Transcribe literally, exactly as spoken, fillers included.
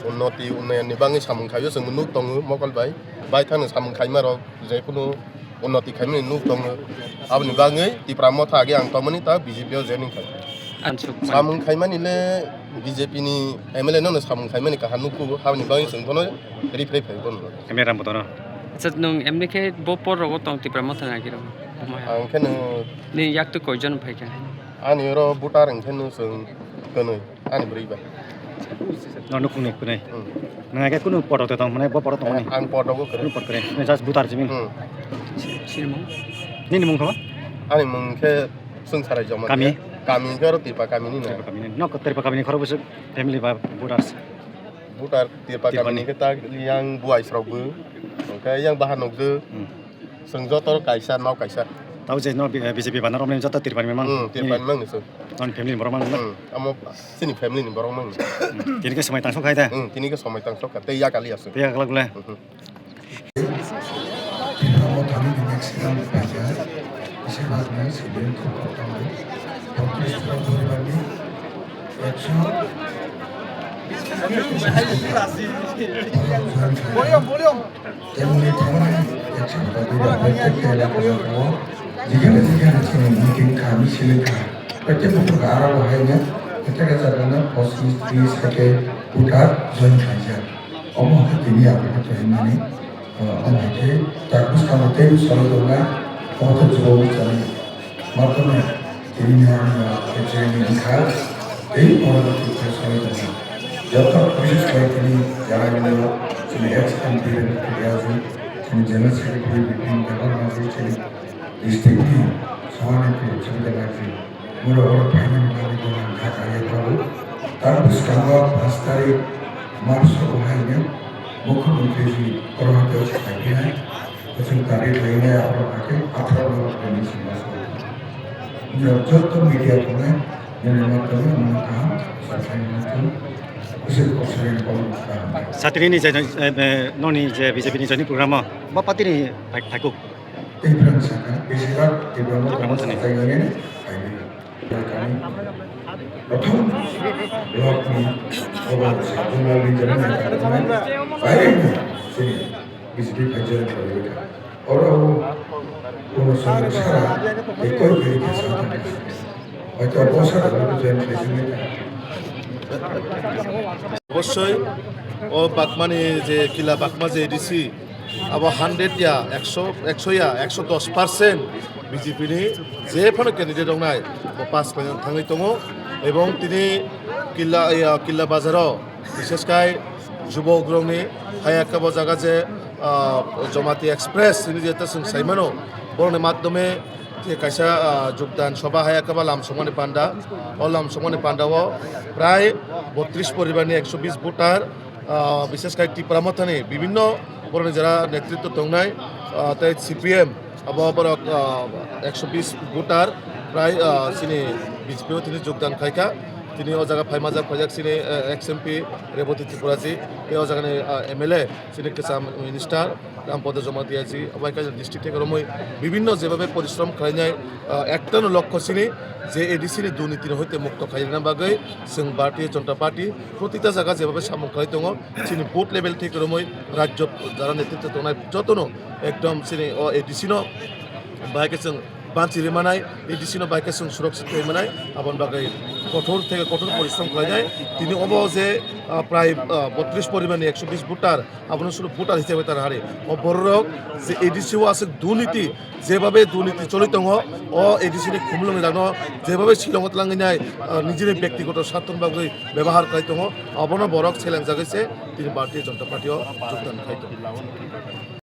Unnoti, unnoyonni bagwi samung khaio chwng nuk tongo mokol bai. Baithangno samung khaima rok je kunu unnoti khaimani nuk tongo. Aboni bagwi Tipra Motha age ang tongmani ta B J P o joining khai. Ansuk man. Samung khaimani le B J P ni M L A no samung khaimani kaham nukgo, aboni bagwi chwng bono rifrei phai bono. M L A Ram Bodono. Acha, nwng emni khe bo por rogo tong Tipra Motha ni age rok? Ang khe no. Ni yak tu koijon phai kha? Ani oro voter ang khe no chwng kwnwi. Ani bwrwi ba. No nukhung ni kwrwi. Hmm. Nang age kunu poto te tong mane bo poto tong mani. Ang poto go kwrwi. Kunu poto kwrwi. Nang just butar jimi. Hmm. Sinimung? Nini mung kho? Ani mung khe Sungsarai Joma. Kami? Kami khe oro Tipa kami ni na. Tipa kami ni. No Tipa kami ni khoro bwswk family ba voters. Butar Tipa kami ni khe tak yang buai srok bo. Oke yang bahan nok do. Hmm. Chwng joto kaisa, nok kaisa. Tamo je no B J P banner romni joto Tripura ni mang. Hmm, Tripura ni mang ni chwng. Tamo ni family ni borok mang na? Hmm, amo chini family ni borok mang ni. Hmm, tini khe swmai tang sok khai da? Hmm, tini khe swmai tang sok kha. Tei yakali aswk. Tei yakala gule? Hmm. Tripura o thani ni maximum paisa. Isi bagni sibin khok khok tamo. Baptist Tripura ni. Volume, volume. Temni thangmani eksa kota dui bar bai tek tek la kota ko. Jekhane jekhane chini meeting kha, misil kha. Prottek bupha ka aro bo haino, prottek jagano pochis, tris, sake, voter join khaijak. Omo khe tini abo khe tongmani, omo khe tak bwskango tei bwskango tongnai, omo khe jwk bwskango. Matwrwngni tini ni hamya khe chini wngkha tei oro khe khe soi tongo. Joto bises khe tini jaga nini chini ex M P Rebecca Debaji, chini General Secretary Bipin Debbarma ji, chini district ni Sahanipur Chandra ji, mura oro phaimani bagwi dolan kha kaiya tabuk. Tar bwskango pash tarik March o haino Mukhyamantri ji oro haino phaiphai. Kuchuk tari khlainai aphuru hakhe aphuru no khlainai se ma sa. Jotto media tongnai, nini matwmwi mano kaham, sa khlai mano tong. Kuchuk koksai ni kolom kaham. Satini ni je, eh, eh, noni je B J P ni joining program o, ba party ni phai-, phaikuk? Tei phrang sakha, besi bak Tipra Motha ni phai mani. Prothom block ni obo general ni bai chini B J P phaijak khlaiwi kha. Oro o kono somoi sara tei koi khe khe sa thangkha. Hoito bo sara bo join khlaijak nai kha. Obossoi o Bagmani je Kila Bagma je A D C, abo hundred ya, ekso, ekso ya, ekso dos percent B J P ni je phano candidate wngnai, bo pass khlaina thangwi tongo. Ebong tini Killa, ya, Killa Bazar o, bishesh khai jubok rokni haya khe bo jaga je, ah, Jamatia Express hini je ta chwng sai mano, borokni madhyome je kaisa, ah, jogdan sobha haya khe ba lam songmani panda, o lam songmani panda o prai botris poribar ni ekso bis voter, ah, bishesh khai Tipra Mothani bibhinno borokni jara netritto tongnai, ah, tei C P M abo borok, ah, ekso bis voter prai, ah, chini B J P o tini jogdan khaikha. Tini o jaga phaimajak, phaijak chini, eh, ex M P Reboti Tripura ji, tei o jagani, ah, M L A chini kwcham minister Rampada Jamatia ji, abo hai khe district theke romwi bibhinno jebabe porishrom khlainai, ah, ektano lokho chini je A D C ni durniti ni hoite mukto khaina bagwi chwng Bharatiya Janata Party protita jaga jebabe samung khlai tongo, chini booth level theke romwi rajyo jara netritto tongnai jotono ekdom chini o A D C no bahai khe chwng banchi rwi manai, A D C no bahai khe chwng surakshit khlai manai, aboni bagwi kothor theke kothor porishrom khlainai. Tini obo je, ah, prai, ah, botris poribar ni ekso bis voter, abono suru voter hisabe tara hari. O bororok je A D C o aswk durniti, jebabe durniti choli tongo, o A D C ni khumulwng rokno jebabe silongo twlangwi nai, ah, nijini byaktigoto swarthoni bagwi bebahar khlai tongo, abono borok selengjagwi se tini Bharatiya Janata Party o jogdan khai tongo.